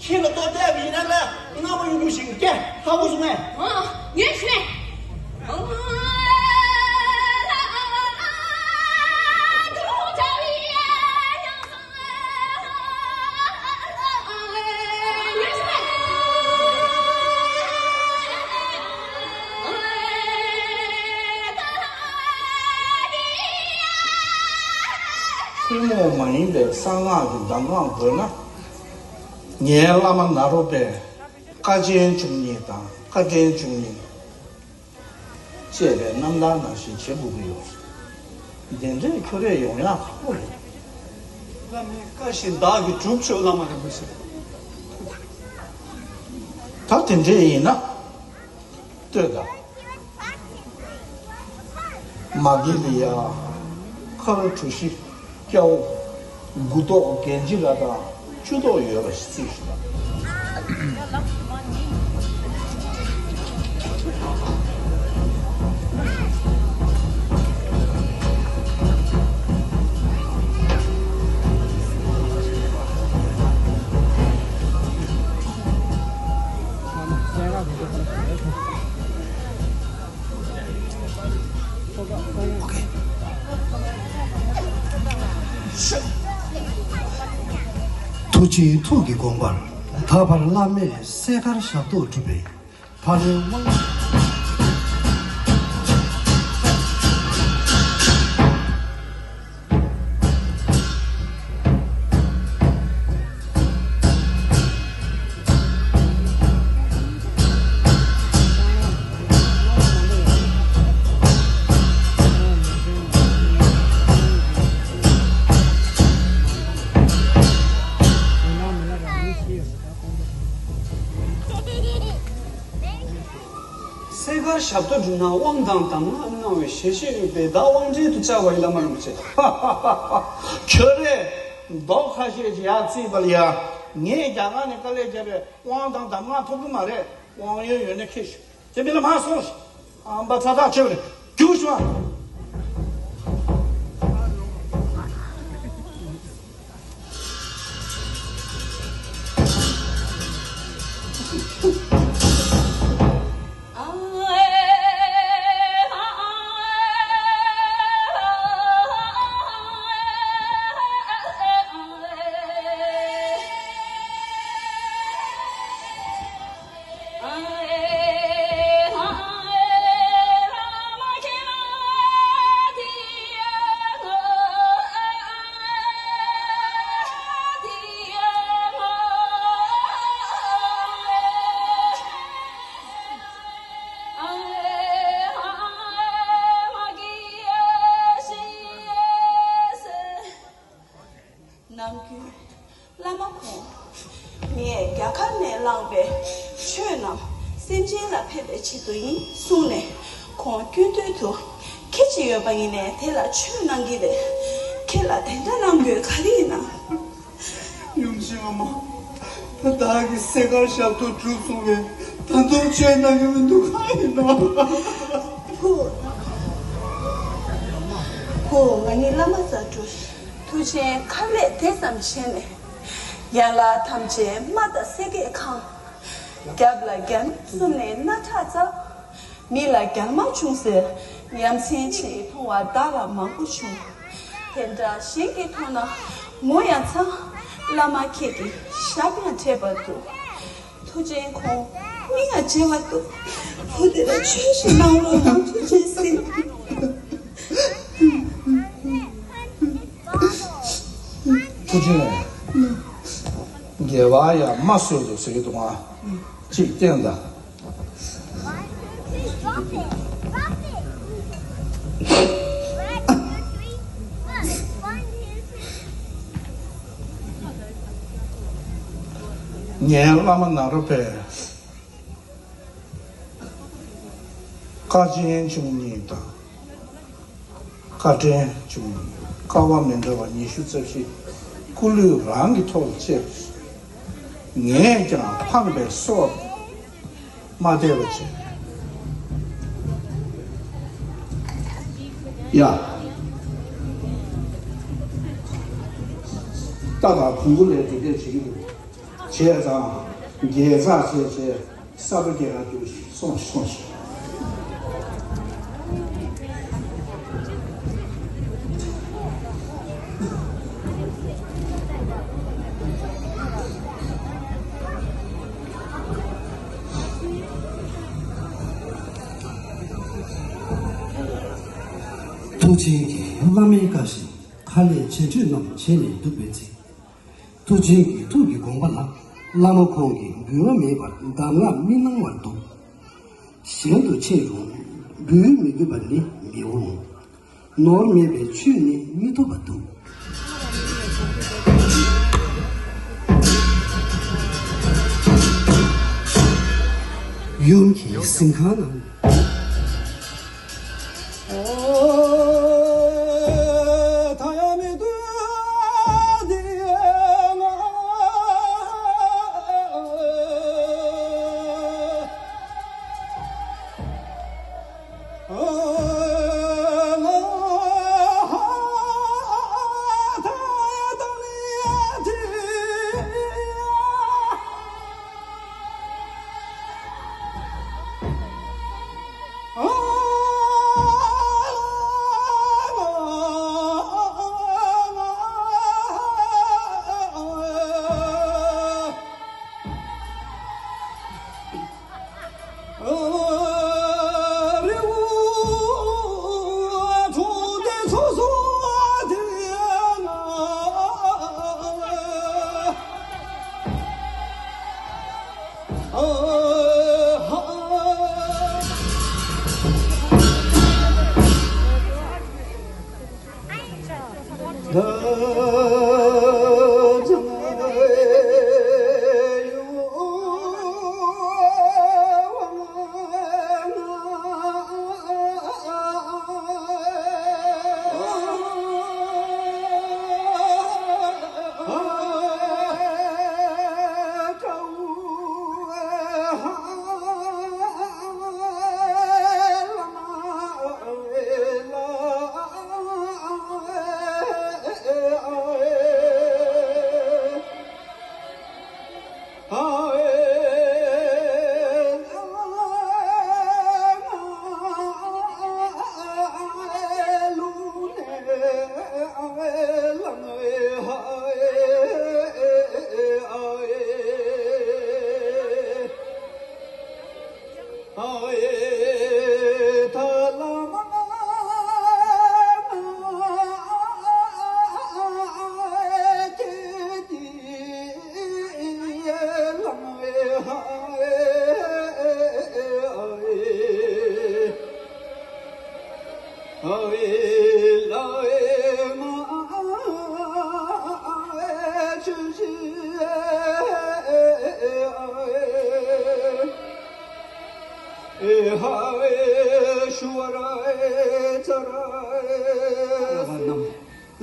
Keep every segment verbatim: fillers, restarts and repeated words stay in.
ཁྱེད་ལ་ལྟོ་བལྟས་པ་ཡིན་ན་ལ་རྔ་མ་གཡུག་གཡུག་ཞིག་སྐད་ཧ་གོ་སོང་ངས། ཨ། ཉོན་ཞུ་ནས། ཐུན་མོང་མ་ཡིན་པའི་གསང་སྔགས་ཀྱི་གདམས་ངག་དགོས་ན། ངའི་བླ་མ་ནཱ་རོ་པས་བཀའ་ཆེན་བཅུ་གཉིས་དང་བཀའ་དྲིན་བཅུ་གཉིས་ཅེས་པའི་རྣམ་ཐར་ནང་བཞིན་བྱེད་དགོས་ཀྱི་ཡོད། འདི་འདྲའི་ཁྱོད་རས་ཡོང་ཡག་ཁག་པོ་རེད། བླ་མའི་བཀའ་བཞིན་བདག་གིས་སྒྲུབ་ཆོག། བླ་མ་རིན་པོ་ཆེ། ད་དེ་འདྲས་ཡིན་ན། ལྟོས་དང་། མ་གི་ལི་ཡ། མཁར་གྲུ་བཞི། སྐྱ་བོ། མགུ་ཏོག་གན་ཇི་ར་དང་བཅུ་ཏོག་ཡོད་པ་ཞིག་རྩིས་ཤིག་དང་། ཐུགས་རྗེའི་ཐུགས་ཀྱི་དགོངས་པར། ད་བར་བླ་མས་སྲས་མཁར་ཞབས་ཏོག་བསྒྲུབས་པའི་ཕ་རོལ་དབང་། སྲས་མཁར་ཞབས་ཏོག་བསྒྲུབས་ན་དབང་དང་གདམས་ངག་གནང་བའི་ཞལ་བཞེས་ཡོད་པས་བདག་དབང་འབྲེལ་དུ་བཅར་བ་ཡིན། བླ་མ་རིན་པོ་ཆེ། ཁྱོད་རས་མདོག་ཁ་ཤས་ཀྱིས་ཡར་བརྩིས་པ་ལ་ཡ། ངས་རྒྱ་གར་ནས་དཀའ་ལས་བརྒྱབ་པའི་དབང་དང་གདམས་ངག་ཐོབ་ཀྱི་མ་རེད། དབང་ཡོན་ཡོད་ན་ཁྱེར་ཤོག་དེ་མིན་ལ་མར་སོང་ཞིག་ཨམ་པ་ཚ་ཐག་ཆོད་པ་རེད། རྒྱུགས་བྱུང་ཨ། ནམ་རྒྱུན་བླ་མ་ཁོང་ངས་རྒྱ་གར་ནས་བླངས་པའི་ཆོས་རྣམས་སེམས་ཅན་ལ་ཕན་པའི་ཆེད་དུ་ཡིན་གསུངས་ནས། ཁོང་སྐྱོན་དོད་དུ་ཁྱི་གཅིག་ཡོད་པ་ཡིན་ནའི་དེ་ལ་ཆོས་གནང་གི་རེད། ཁྱེད་ལ་དེ་འདྲ་གནང་དགོས་ག་རེ་ཡིན་ནམ། ཡུམ་ཆེན་ཨ་མ། ད་བདག་གིས་སྲས་མཁར་ཞབས་ཏོག་གྲུབ་སོང་བས་ད་དུང་ཆོས་གནང་གི་མི་འདུག་གང་ཡིན་ནམ། ཧུ། ཧུ། ང་ནི་བླ་མ་ཟ་འབྲུ། མཐུ་ཆེན་མཁར་ལས་དེ་ཙམ་བྱས་ནས། ཡན་ལག་ཐམས་ཅད་རྨ་དང་སེ་གས་གང་། རྒྱབ་ལ་རྒྱ་ནག་གསུམ་ནས་སྣ་ཁྲག་འཛག་མི་ལ་རྒྱལ་མ་བྱུང་ཟེར། ཡ་མཚན་ཆེ་མཐོང་བ་བདག་ལ་མང་པོ་བྱུང་། དེ་འདྲ་གཞན་གྱིས་མཐོང་ན་ངོ་ཡང་ཚ། བླ་མ་ཁྱེད་ཀྱི་ཞབས་ཡང་བྲལ་བར་འདུག་མཐུ་ཆེན་ཁོང་མི་ཡང་བརྗེད་པར་འདུག་བུ་དེ་ལ་ཆོས་ཤིག་གནང་རོགས་གནང་། ཐུགས་རྗེ་གཟིགས། ཐུགས་རྗེ་ཆེ། དགེ་བ་ཡང་མ་གསོད་དོ་ཟེར་གྱི་འདུག་ང་། གཅིག་བསྟན་དང་། ངའི་བླ་མ་ནཱ་རོ་པས་བཀའ་ཆེན་བཅུ་གཉིས་དང་། བཀའ་དྲིན་བཅུ་གཉིས། དཀའ་བ་མི་འདྲ་བ་ཉི་ཤུ་རྩ་བཞི་སྐུ་ལུས་རང་གི་ཐོག་ལ་བཅད་པ། ངས་ཀྱང་ཕངས་པའི་སྲོག་མ་དད་པ་བྱས། ཡ། རྟ་དང་བོང་བུ་ལས་དེ་འདྲས་བྱེད་ཀྱི་འདུག་བྱས་ཙང་དགེ་རྩ་བྱས་བྱས་ས་པ་རྒྱལ་ཁ་ཐུག་ཅིག་སོང་སོང་ཞིག་ཐུགས་ཆེན་གྱིས་བླ་མའི་བཀའ་བཞིན་ཁ་ལས་བྱེད་སྤྲོད་རྣམས་བྱས་ནས་འདུག་པའི་ཚེ། མཐུ་ཆེན་གྱི་ཐུགས་ཀྱི་དགོངས་པ་ལ། བླ་མ་ཁོང་གིས་འབུལ་བ་མེད་པར་གདམས་ངག་མི་གནང་བར་འདུག་གཞན་དུ་ཕྱིན་རུང་འབུལ་མི་དགོས་པ་ནི་མི་འོང་། ནོར་མེད་པའི་ཆོས་ནི་མི་ཐོབ་པ་འདུག་ཡུམ་གྱི་གཟིམ་ཁང་ནང་།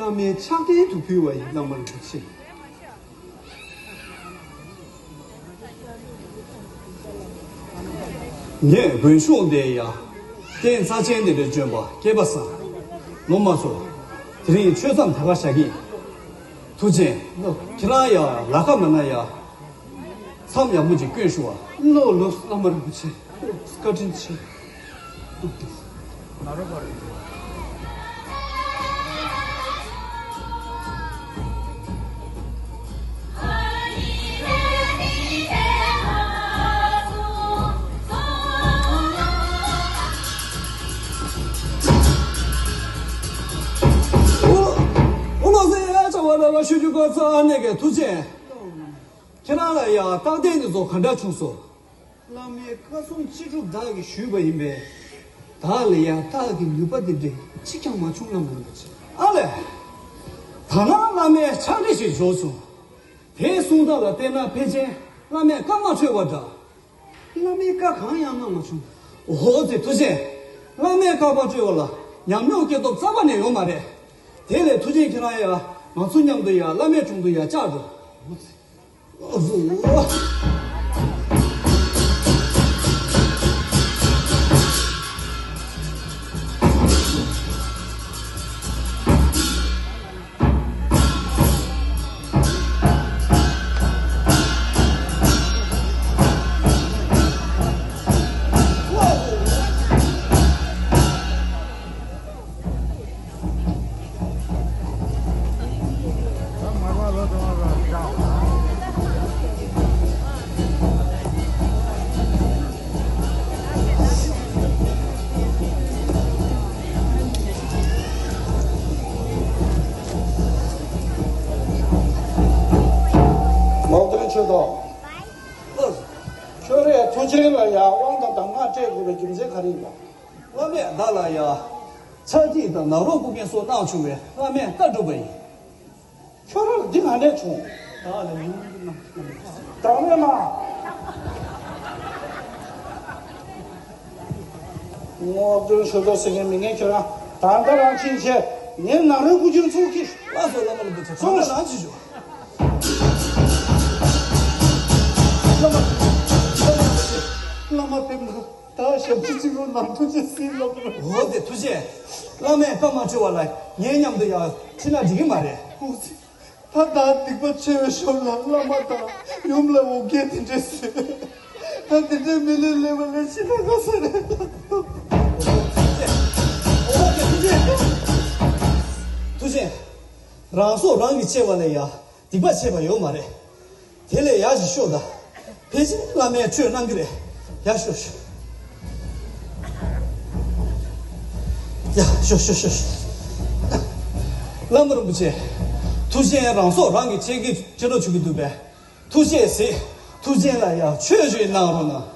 བླ་མའི་ཕྱག་རྟེན་དུ་ཕུལ་བ་ཡིན། བླ་མ་རིན་པོ་ཆེ། ངས་དགོན་གཞུང་འདིར་ཡང་རྟེན་རྩ་ཆེན་འདི་འདྲ་བྱོན་པ་སྐལ་པ་བཟང་། ལོ་མ་སོ། དེ་རིང་ཆོས་མཚམས་དེ་གར་བཞག་གི་ཡིན། ཐུགས་རྗེ་ཆེ། ཁྱེད་རང་ཡང་ལ་ཁ་མེད་ན་ཡང་མཚམས་ཡག་པོ་ཅིག་བསྐྱོན་ཞུ་བ། ལོ་ལོ། བླ་མ་རིན་པོ་ཆེ། བཀའ་དྲིན་ཆེ། ཨོ་ལོ་སེ་ཡ་ཆ་བ་ན་བ་ཤུ་ཅུ་གོ་ཚ་ནེ་གེ་ཐུགས་རྗེ་ཆེ། ཁྱེད་རང་ལ་ཡང་རྟགས་གཏན་འདི་ཚོ་ག་འདྲ་བྱུང་སོང་། བླ་མའི་བཀའ་གསུང་ཅི་སྒྲུབ་བདག་གིས་ཞུས་པ་ཡིན་པས། བདག་ལ་ཡང་རྟགས་ཀྱི་ནུས་པ་འདི་འདྲ་གཅིག་ཀྱང་མ་བྱུང་ལ་མ་ནུས་ཆེ། ཨ་ལས། ད་ནང་བླ་མའི་ཕྱག་བྲིས་ཤིག་འབྱོར་སོང་། དེའི་གསུང་སྟངས་ལ་བལྟས་ན་ཕལ་ཆེར་བླ་མས་བཀའ་མ་འཁྲོལ་བ་འདྲ། བླ་མའི་བཀའ་གང་ཡང་གནང་མ་བྱུང་། འོ་ཙི་ཐུགས་རྗེ་ཆེ། བླ་མས་བཀའ་མ་འཁྲོལ་བ་ལ་ཉམས་མྱོང་སྐྱེ་སྟོབས་རྩ་བ་ནས་ཡོད་མ་རེད། དེ་ལས་ཐུགས་རྗེ་ཆེ། ཁྱེད་རང་ཡང་ང་ཚོ་མཉམ་དུ་ཡང་བླ་མའི་དྲུང་དུ་ཡང་བཅར་འགྲོ། འོ་ཙི། འོ་ཙི། དོ། ཁྱོད་རས་ཐུགས་རྗེ་ལ་ཡ་དབང་དང་གདམས་ངག་སྤྲད་དགོས་པའི་རྒྱུ་མཚན་ག་རེ་ཡིན་པ། བླ་མས་བདག་ལ་ཡ། ཕྱག་བྲིས་དང་ནཱ་རོ་པུ་ཀན་སོགས་གནང་བྱུང་བས་བླ་མས་བཀའ་བསྒྲུབས་པ་ཡིན། ཁྱོད་རང་ལ་འདི་ག་ནས་བྱུང་། བདག་ལ་ཡུམ་གྱི་རྣམ་ཐར། བདག་ལས་མ། ངོ་སྤྲོད་ཤོད་དོ་ཟེར་མཁན་མི་ངན་ཁྱོད་རང་ད་ལྟ་རང་ཕྱིན་ཆད་ངའི་ནཱ་རོའི་སྐུ་རྒྱུན་ཚུགས་ཀྱིས། ལགས་སོ་བླ་མ་རིན་པོ་ཆེ། ཚོགས་ལ་རང་ཅི་ཞུ། བླ་མ། བླ་མ་ཕེབས་ན་ད་ཞབས་ཕྱི་གཅིག་རོ་ནང་ཐུགས་རྗེ་གཟིགས་ལ། འོ་དེ་ཐུགས་རྗེ། བླ་མས་བཀའ་མ་འཁྲོལ་བ་ལ་ངའི་མཉམ་དུ་ཡར་ཁྲིད་ན་འགྲིག་གི་མ་རེད། ད་ལྟ་སྡིག་པ་ཆེ་བའི་ཞོར་ལ་བླ་མ་དང་ཡུམ་ལ་འོ་བརྒྱལ་དེ་འདྲས་བཟོས། ད་དེ་འདྲས་མི་ལུས་ལེན་པ་ལས་ཕྱི་ན་ག་ས་རེད། ཐུགས་རྗེ། རང་སྲོག་རང་གིས་བཅད་པ་ལས་ཡ་སྡིག་པ་ཆེ་བ་ཡོད་མ་རེད། དེ་ལས་ཡར་ཅིག་ཤོག་དང་། ཕལ་ཆེར་བླ་མས་ཆོས་གནང་གི་རེད། ཡར་ཤོག་ཤོག་ཡ་ཤོག་ཤོག་ཤོག་བླ་མ་རིན་པོ་ཆེ། ཐུགས་རྗེ་རང་སྲོག་རང་གིས་བཅད་ཀྱི་བཅད་འགྲོ་བྱུང་གི་འདུག་པས། ཐུགས་རྗེས་གཟིགས། ཐུགས་རྗེ་ལ་ཡ་ཆོས་ཞུས་གནང་རོགས་གནང་།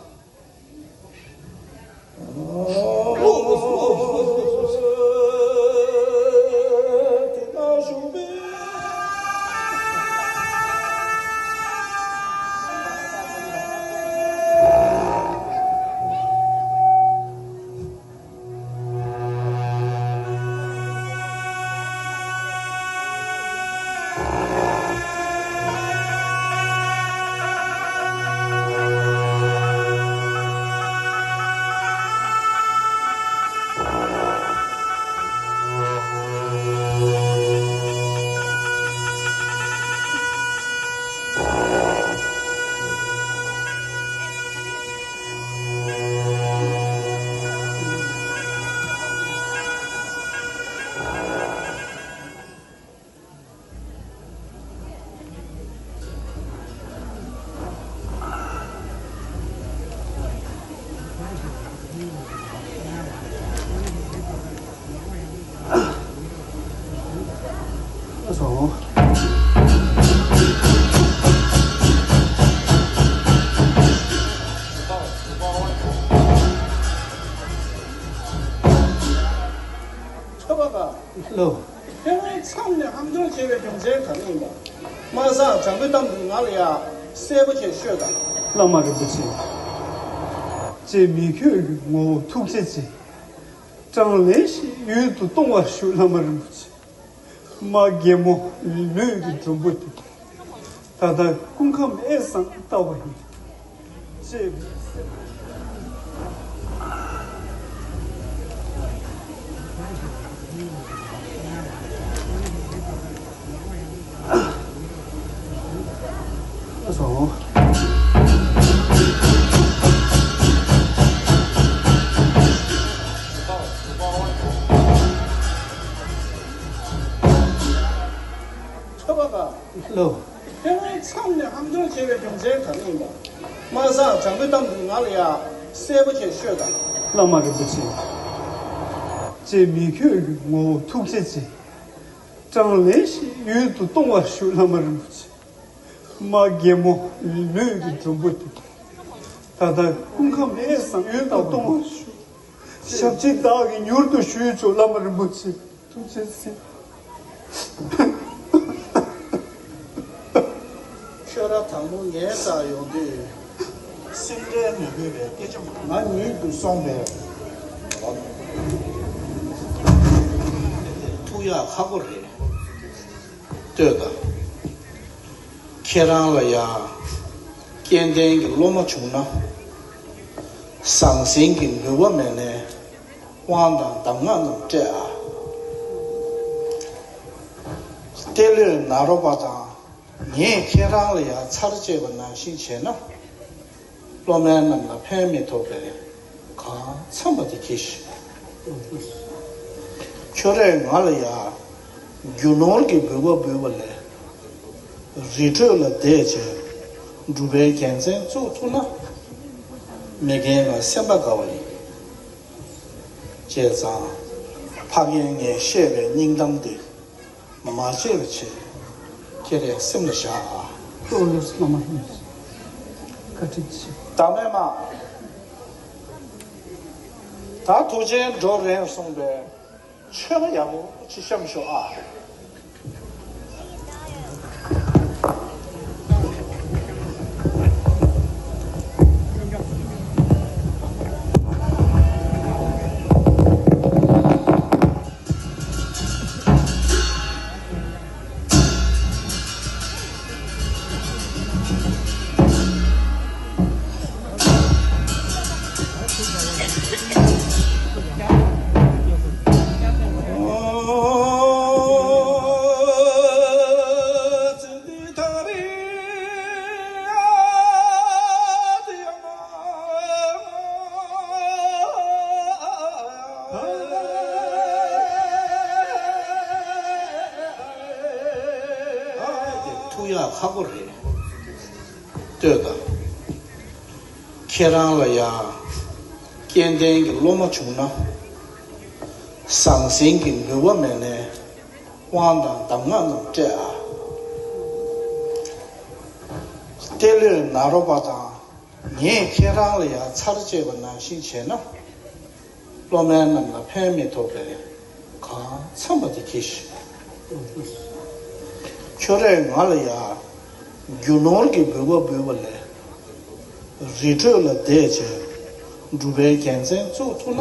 ཁྱོད་པ་པ། ལོ། ཁྱེད་རང་མཚམས་ནས་ཧམ་འདོན་བྱས་པའི་རྒྱུ་མཚན་ག་རེ་ཡིན་པ། མ་གསང་དྲང་པོའི་གཏམ་འདི་ང་ལ་ཡ་གསལ་པོ་བྱས་ཤོད་དང་། བླ་མ་རིན་པོ་ཆེ། ཅེས་མི་ཁྱོད་ཀྱི་ངོ་བོ་ཐུགས་རྗེ་ཆེ། དྲང་ལན་ཞིག་ཡུན་དུ་གཏོང་བར་ཞུ། བླ་མ་རིན་པོ་ཆེ། མ་རྒན་མོ་ལུས་ཀྱི་མགྲོན་པོ་དེ། ད་ལྟ་སྐུ་ཁམས་ཨེ་བཟང་ལྟ་བ་ཡིན། ཅེས། ཨ་སོང་། ཁྱོད་པ་པ། ལོ། ཁྱེད་རང་མཚམས་ནས་ཧམ་འདོན་བྱས་པའི་རྒྱུ་མཚན་ག་རེ་ཡིན་པ། མ་གསང་དྲང་པོའི་གཏམ་འདི་ང་ལ་ཡ་གསལ་པོ་བྱས་ཤོད་དང་། བླ་མ་རིན་པོ་ཆེ། ཅེས་མི་ཁྱོད་ཀྱི་ངོ་བོ་ཐུགས་རྗེ་ཆེ། དྲང་ལན་ཞིག་ཡུན་དུ་གཏོང་བར་ཞུ། བླ་མ་རིན་པོ་ཆེ། མ་རྒན་མོ་ལུས་ཀྱི་མགྲོན་པོ་དེ། ད་ལྟ་སྐུ་ཁམས་ཨེ་བཟང་། ཡུན་དུ་གཏོང་བར་ཞུ། ཞབས་ཕྱི་བདག་གིས་མྱུར་དུ་ཞུས་ཆོག། བླ་མ་རིན་པོ་ཆེ། ཐུགས་རྗེ་གཟིགས། ཁྱོད་རང་དང་པོ་ངའི་རྩར་ཡོང་དུས་སེམས་ཁྲལ་མི་དགོས་པའི་སྐད་ཆ། ང་ཉིད་དུ་སོང་བས་ཐུག་ཡག་ཁག་པོ་རེད། ལྟོས་དང་། ཁྱེད་རང་ལ་ཡང་སྐལ་ལྡན་གྱི་སློབ་མ་བྱུང་ན། ཟང་ཟིང་གི་ནུས་པ་མེད་ནའི་དབང་དང་གདམས་ངག་རྣམས་སྤྲད་ཨ། ཏེ་ལོས་ནཱ་རོ་པ་དང་ངས་ཁྱེད་རང་ལ་ཡང་ཚར་བཅད་པ་ནང་བཞིན་བྱས་ན། སློབ་མ་རྣམས་ལ་ཕན་མི་ཐོགས་པའི་གང་འཚམ་པ་དེ་གྱིས་ཤིག། ཁྱོད་རས་ང་ལ་ཡང་རྒྱུ་ནོར་གྱི་འབུལ་བ་འབུལ་བ་ལས། རི་ཁྲོད་ལ་བསྡད་བྱས་སྒྲུབ་པའི་རྒྱལ་མཚན་བཙུགས་ཐུབ་ན། མི་རྒན་ང་སེམས་པ་དགའ་བ་ཡིན། བྱས་ཙང་ཕ་རྒན་ངས་བཤད་པའི་སྙིང་གཏམ་འདི། མ་བརྗེད་པ་བྱེད། ཁྱེད་རའི་སེམས་ལ་བཞག་ཨ། ཀྲོ་ལོས་སློབ་མ་ལྷུན་བཀའ་དྲིན་ཆེ། བདག་མེད་མ། ད་ཐུགས་རྗེ་འགྲོ་རན་གསུངས་པས། ཆོས་ཡག་པོ་ཅིག་བཤམས་ཤོག་ཨ། ཐུག་ཡག་ཁག་པོ་རེད། ལྟོས་དང་། ཁྱེད་རང་ལ་ཡང་སྐལ་ལྡན་གྱི་སློབ་མ་བྱུང་ན། ཟང་ཟིང་གི་འབུལ་བ་མེད་ནའི་དབང་དང་གདམས་ངག་རྣམས་སྤྲད་ཨ། ཏེ་ལོས་ནཱ་རོ་པ་དང་ངས་ཁྱེད་རང་ལ་ཡང་ཚར་བཅད་པ་ནང་བཞིན་བྱས་ན། སློབ་མ་རྣམས་ལ་ཕན་མི་ཐོགས་པའི་གང་འཚམ་པ་དེ་གྱིས་ཤིག་ཁྱོད་རས་ང་ལ་ཡང་རྒྱུ་ནོར་གྱི་འབུལ་བ་འབུལ་བ་ལས། རི་ཁྲོད་ལ་བསྡད་བྱས་སྒྲུབ་པའི་རྒྱལ་མཚན་བཙུགས་ཐུབ་ན།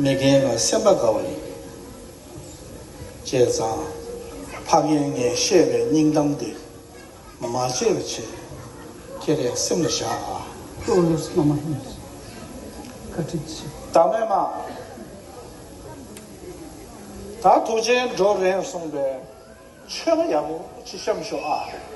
མི་རྒན་ལ་སེམས་པ་དགའ་བ་ཡིན། བྱས་ཙང་ཕ་རྒན་ངས་བཤད་པའི་སྙིང་གཏམ་འདི། མ་བརྗེད་པ་བྱེད། ཁྱེད་རའི་སེམས་ལ་བཞག་ཨ། ཀྲོ་ལོས་སློབ་མ་ལྷུན་བཀའ་དྲིན་ཆེ། བདག་མེད་མ། ད་ཐུགས་རྗེ་འགྲོ་རན་གསུངས་པས། ཆོས་ཡག་པོ་ཅིག་བཤམས་ཤོག་ཨ།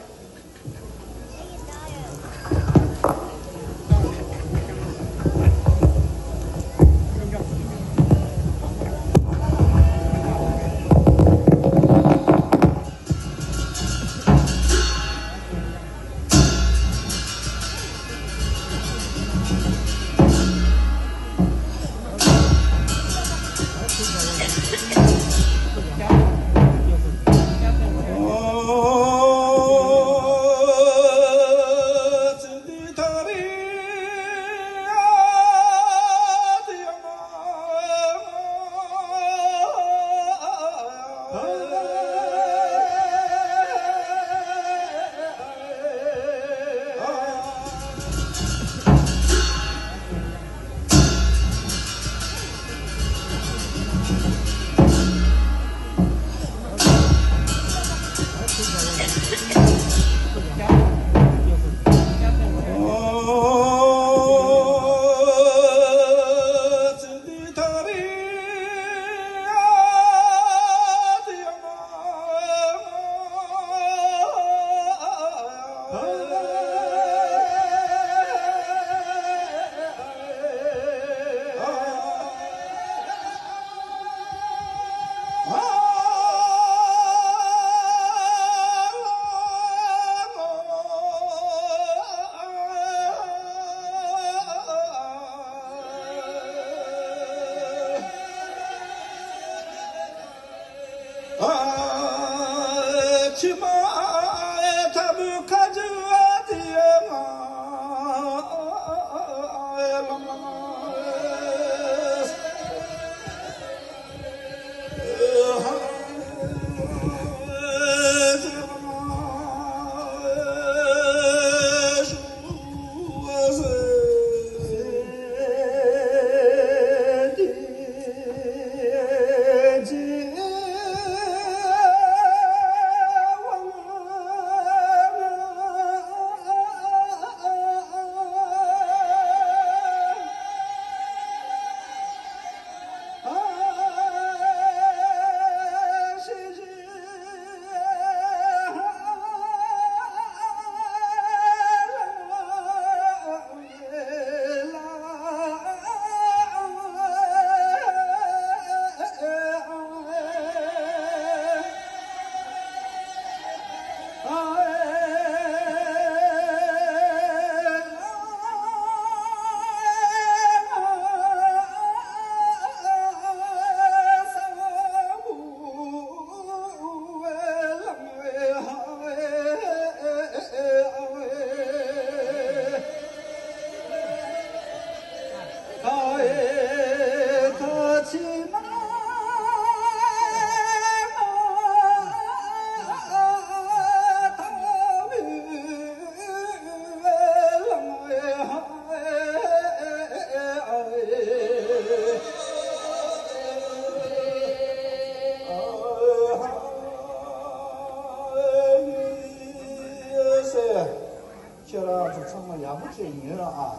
ཁྱེད་རང་ཚོ་ཚང་མ་ཡག་པོ་བྱས་ཉོན་ཨ།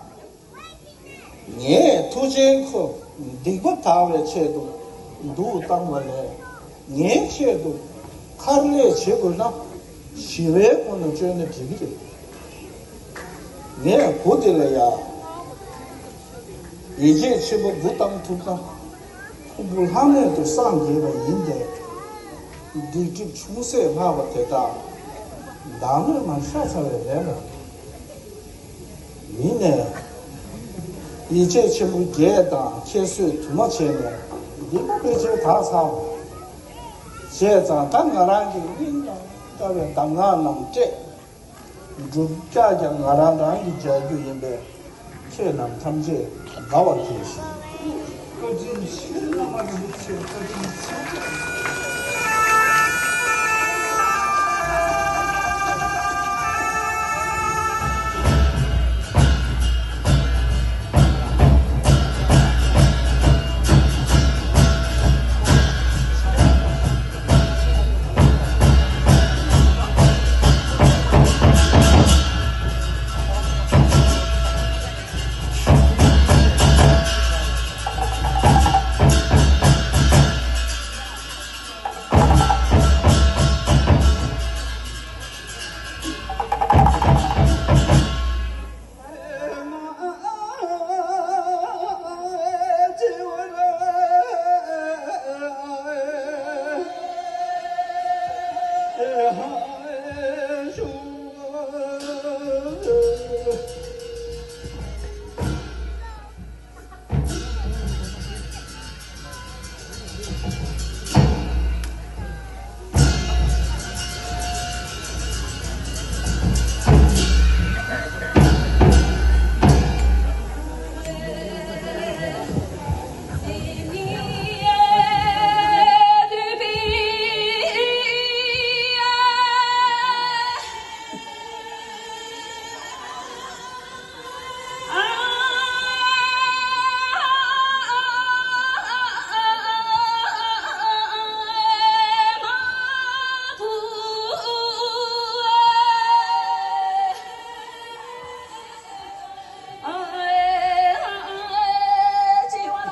ངས་མཐུ་ཆེན་ཁོ་སྡིག་པ་དག་པའི་ཆེད་དུ་འདུག་བཏང་བ་ལས། ངའི་ཆེད་དུ་མཁར་ལས་བྱེད་དགོས་ན་ཞི་བའི་སྒོ་ནས་བཅོས་ན་འགྲིག་གི་རེད། ངས་བུ་དེ་ལ་ཡ། ཡིད་ཆེས་ཆེན་པོ་དགུ་བཏང་ཐུབ་ན། ཕུང་པོ་ལྷག་མེད་དུ་སངས་རྒྱས་པ་ཡིན་ཏེ། སྡིག་སྒྲིབ་ཆུང་ཟད་ལྷག་པ་དེ་དག་བདག་མེད་མར་ཤ་ཚ་བའི་ལས་ལ། ཡིན་ནས། ཡིད་ཆེས་ཆེན་པོ་བརྒྱད་དང་ཁྱད་གསོད་དུ་མ་བྱས་ནས་སྡིག་པ་ཕལ་ཆེར་དག་ཚར་བ། བྱས་ཙང་ད་ང་རང་གི་སྙིང་དང་འདྲ་བའི་གདམས་ངག་རྣམས་སྤྲད། སྒྲུབ་བྱ་ཀྱང་ང་རང་རང་གིས་མཇལ་རྒྱུ་ཡིན་པས། ཁྱེད་རྣམས་ཐམས་ཅད་དགའ་བར་གྱིས་ཤིག།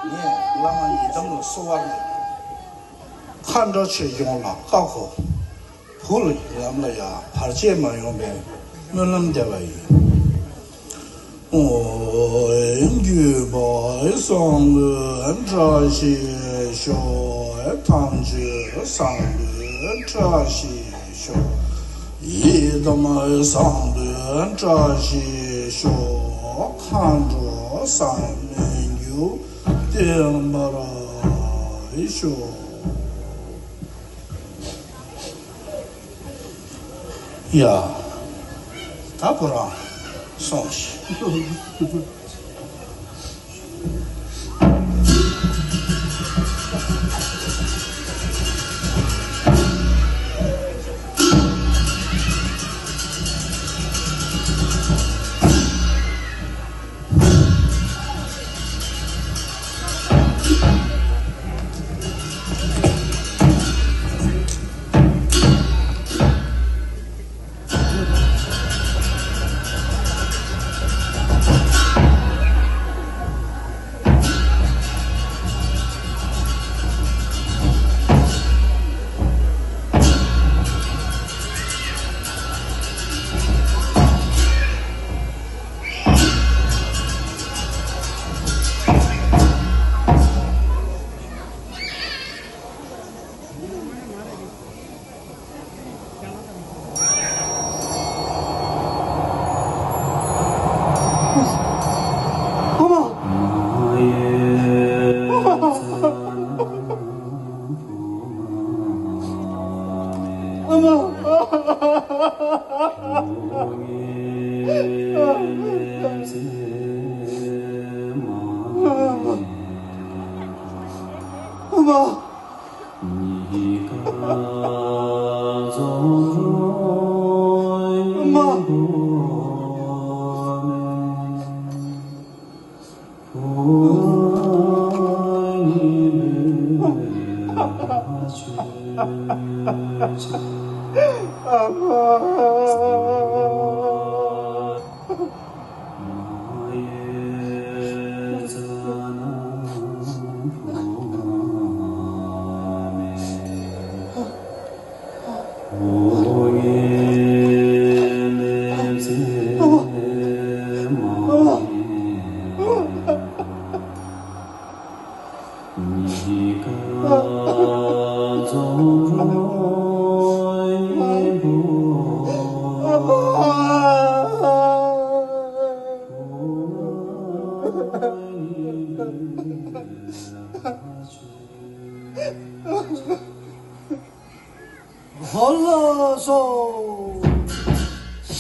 ངས་བླ་མ་ཡི་དམ་ལ་གསོལ་བ་འདེབས། མཁའ་འགྲོ་ཆོས་སྐྱོང་ལ་བཀའ་བསྒོ། བུ་ལ་ལམ་ལ་ཡ་བར་ཆད་མ་ཡོང་བའི་སྨོན་ལམ་འདེབས་པ་ཡིན། ཨོ། བརྒྱུད་པ་བཟང་པོའི་བཀྲ་ཤིས་ཤོག། ཐམས་ཅད་བཟང་པོའི་བཀྲ་ཤིས་ཤོག། ཡི་དམ་བཟང་པོའི་བཀྲ་ཤིས་ཤོག། མཁའ་འགྲོ་བཟང་པོའི་རྒྱུད་བརྟན་པར་ཤོག། ཡ། ད་ཁོ་རང་སོང་ཞིག།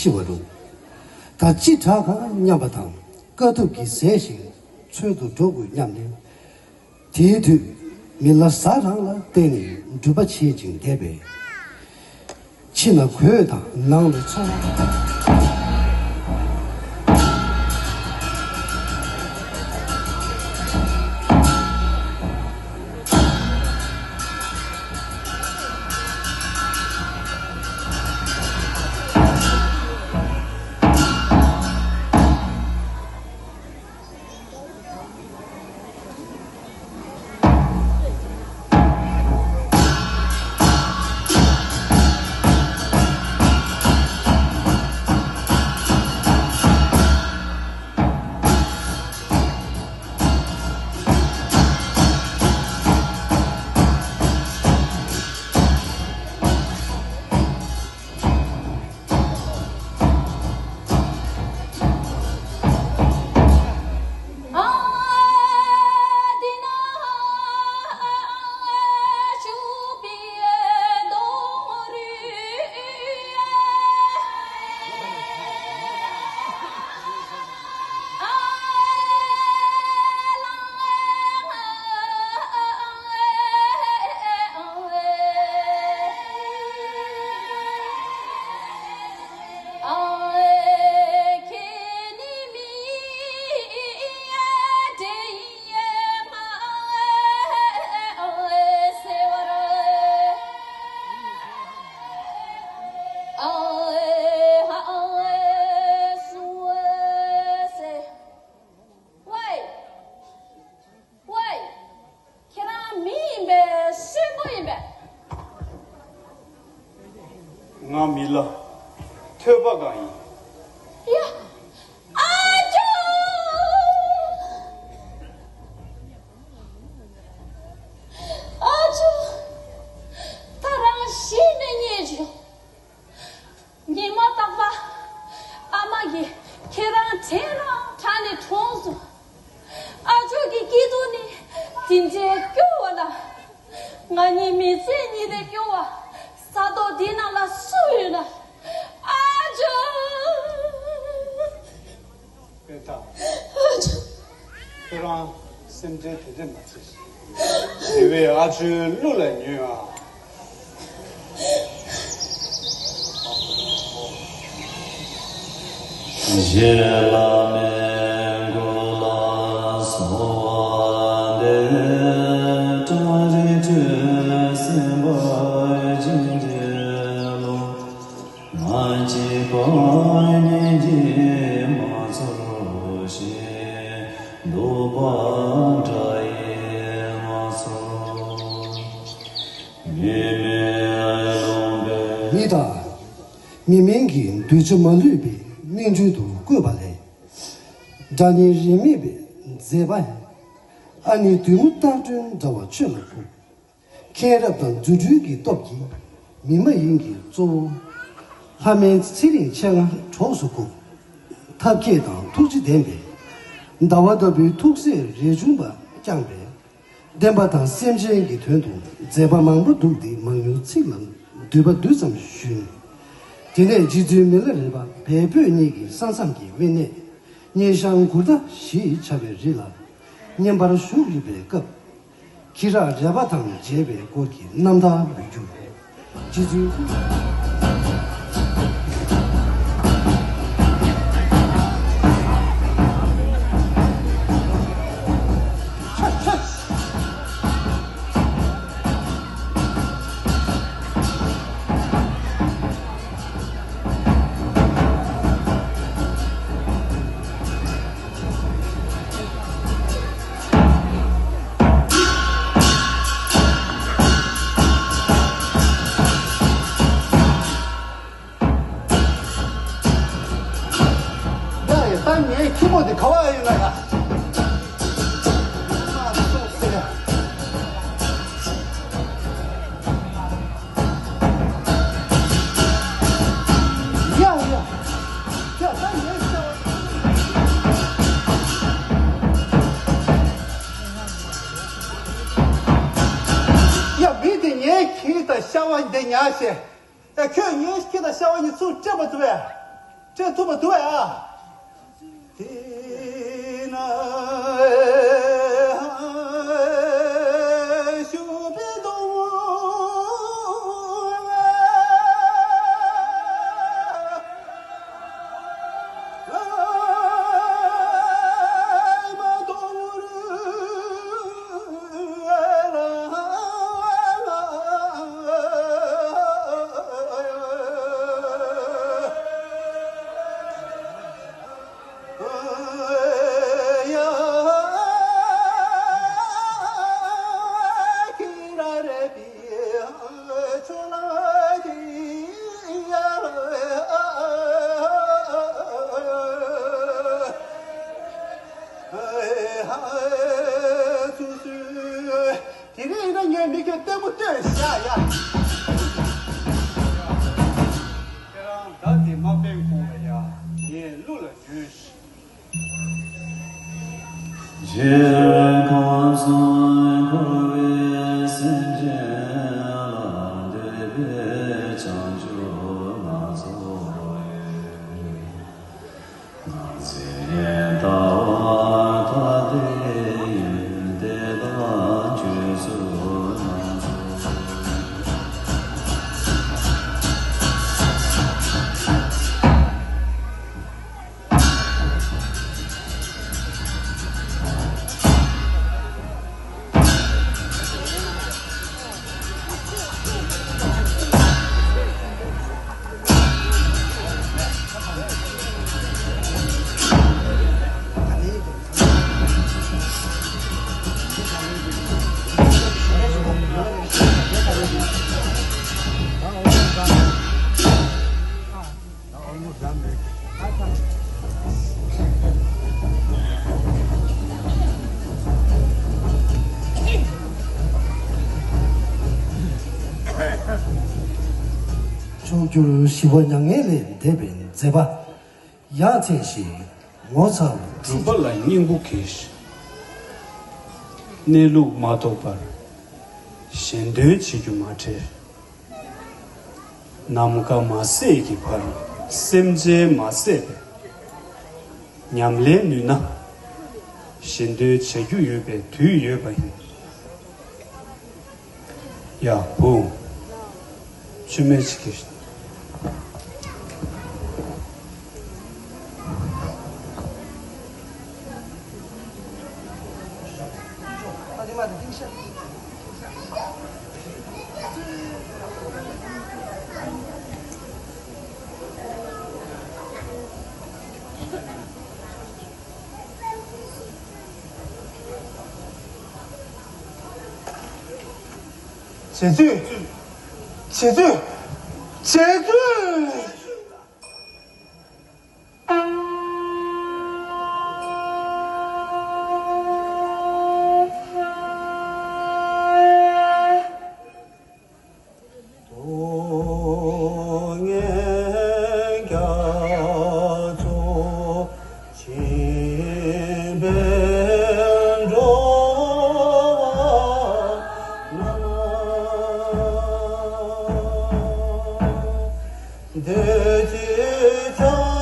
ཤི་བ་རུ། ད་ཅི་དྲག་ག་སྙམ་པ་དང་། དཀའ་ཐུབ་ཀྱིས་ཟས་ཤིག་འཚོལ་དུ་འགྲོ་དགོས་སྙམ་ནས། དེའི་དུས་མི་ལ་བཟའ་རང་ལ་བརྟེན་ནས་འགྲུལ་པ་བྱེད་ཅིང་བསྡད་པས། ཕྱི་ན་གོས་དང་ནང་ན་ཚོང་། ཝེ། ཁྱེད་རང་མི་ཡིན་པས་གསོན་པོ་ཡིན་པས། ང་མི་ལ་ཐོས་པ་གང་ཡིན། ཡ། ཨ་ཅོ། ཨ་ཅོ། ད་རང་ཤི་ནས་རྙེད་བྱུང་། ཉི་མ་རྟག་པར་ཨ་མ་གིས་ཁྱེད་རང་དྲན་རང་དྲན་ནས་གྲོངས་སོང་། ཨ་ཅོ་གི་སྐྱིད་སྡུག་ནི་དེ་འདྲའི་སྐྱོ་བ་ལ། ང་གཉིས་མི་ཚེ་གཉིས་ལས་སྐྱོ་བ་ས་ཐོག་འདི་ནང་ལ་སུ་ཡོད་ན། ཨ་ཅོ། པེ་ཏ། ཨ་ཅོ། ཁྱོད་རང་སེམས་ཁྲལ་དེ་འདྲ་མ་བྱེད། དེ་བས་ཨ་ཅོའི་གླུ་ལ་ཉོན་ཨ། མི་དང་མི་མིན་གྱི་གདུལ་བྱ་མ་ལུས་པའི་སྨིན་གྲོལ་དུ་བཀོད་པ་ལས། སྒྲ་སྙན་རིས་མེད་པའི་མཛེས་པ་ཡིས། ཨ་ནི་བདུད་མོ་སྟག་སྒྲོན་འདྲ་བ་ཁྱོད་ལ་ཕུལ། མཁྱེན་རབ་དང་རྫུ་འཕྲུལ་གྱི་སྟོབས་ཀྱིས་མི་མ་ཡིན་གྱི་གཙོ་བོ། ལྷ་མིན་ཚེ་རིང་མཆེད་ལྔ་གྲོགས་སུ་བཀུག། ཐབས་མཁས་དང་ཐུགས་རྗེ་ལྡན་པས། ཟླ་བ་ལྟ་བུའི་ཐུགས་སྲས་རས་ཆུང་པ་བསྐྱངས་པས། བདེན་པ་དང་སེམས་ཅན་གྱི་དོན་དུ་མཛད་པ་མང་པོ་འདུག་སྟེ་མང་ཉུང་ཚིག་ལ་བསྡུས་པ་བསྡུས་ཙམ་ཞུས་ནས། དེ་ནས་རྗེ་བཙུན་མི་ལ་རས་པ་བལ་བོད་གཉིས་ཀྱི་ས་མཚམས་ཀྱི་དབེན་གནས་སྙེ་ཤང་མགུར་མདའ་ཞེས་བྱ་བའི་རི་ལ་བསྙེན་པར་བཞུགས་ཡོད་པའི་སྐབས། ཁྱི་རག་རས་པ་དང་མཇལ་བའི་སྐོར་གྱི་རྣམ་ཐར་འབུལ་རྒྱུ། རྗེ་བཙུན། ཡ་ཡ། ད་ངའི་ཁྱི་མོ་དེ་ག་བ་ཡིན་ན་ཡ། ཡ་ཡ། ཡ་ད་ངའི་ཁྱི་མོ། ཡ་མི་དེ་ངའི་ཁྱི་དང་ཤ་བ་འདི་ཉར་བྱས། ཨེ། ཁྱོད་ངའི་ཁྱི་དང་ཤ་བ་གཉིས་ཚུར་སྤྲད་པ་ཐུབ་པས། སྤྲད་ཐུབ་པ་འདུག་ཨ། དེ་ན་ཤུག་པའི་སྡོང་དེ་རིང་ཡིན་ན་ངས་མི་ཁྱོད་ལྟད་མོ་སྟོན་བཞག་ཡ། ཁྱེད་རང་མདའ་དེ་མ་འཕེན་གོང་ལ་ཡ། ངས་གླུ་ལ་ཉོན་ཞིག་རྗེ་ཁམས་གསུམ་འཁོར་བའི་སེམས་ཅན་ལ་འདོད་པའི་བྱང་ཆུབ་སྣ་ཚོགས་ཡོད། ངག་འཛིན་ལྟ་བ་ཐ་དད་ཡོན་ཏན་དང་བཅོས་ཚུལ་སྣ་ཚོགས། མཆོག་གྱུར་ཞི་བ་མྱ་ངན་ལས་འདས་པའི་མཛད་པ། ཡང་མཚན་ཞིག་ངོ་མཚར་བ། སྒྲུབ་པ་ལ་སྙིང་པོ་གལ། གནས་ལུགས་མ་རྟོགས་པར། གཞན་དོན་བྱེད་རྒྱུ་མ་ཁྲེལ། ནམ་མཁའ་མ་ཟད་ཀྱི་བར། སེམས་ཅན་མ་ཟད་པའི་ཉམས་ལེན་ནུས་ན། གཞན་དོན་བྱ་རྒྱུ་ཡོད་པའི་དུས་ཡོད་པ་ཡིན། ཡ་བུ། མཆོད་མེ་ཅིག་གིས། རྗེ་བཙུན། རྗེ་བཙུན། རྗེ་བཙུན།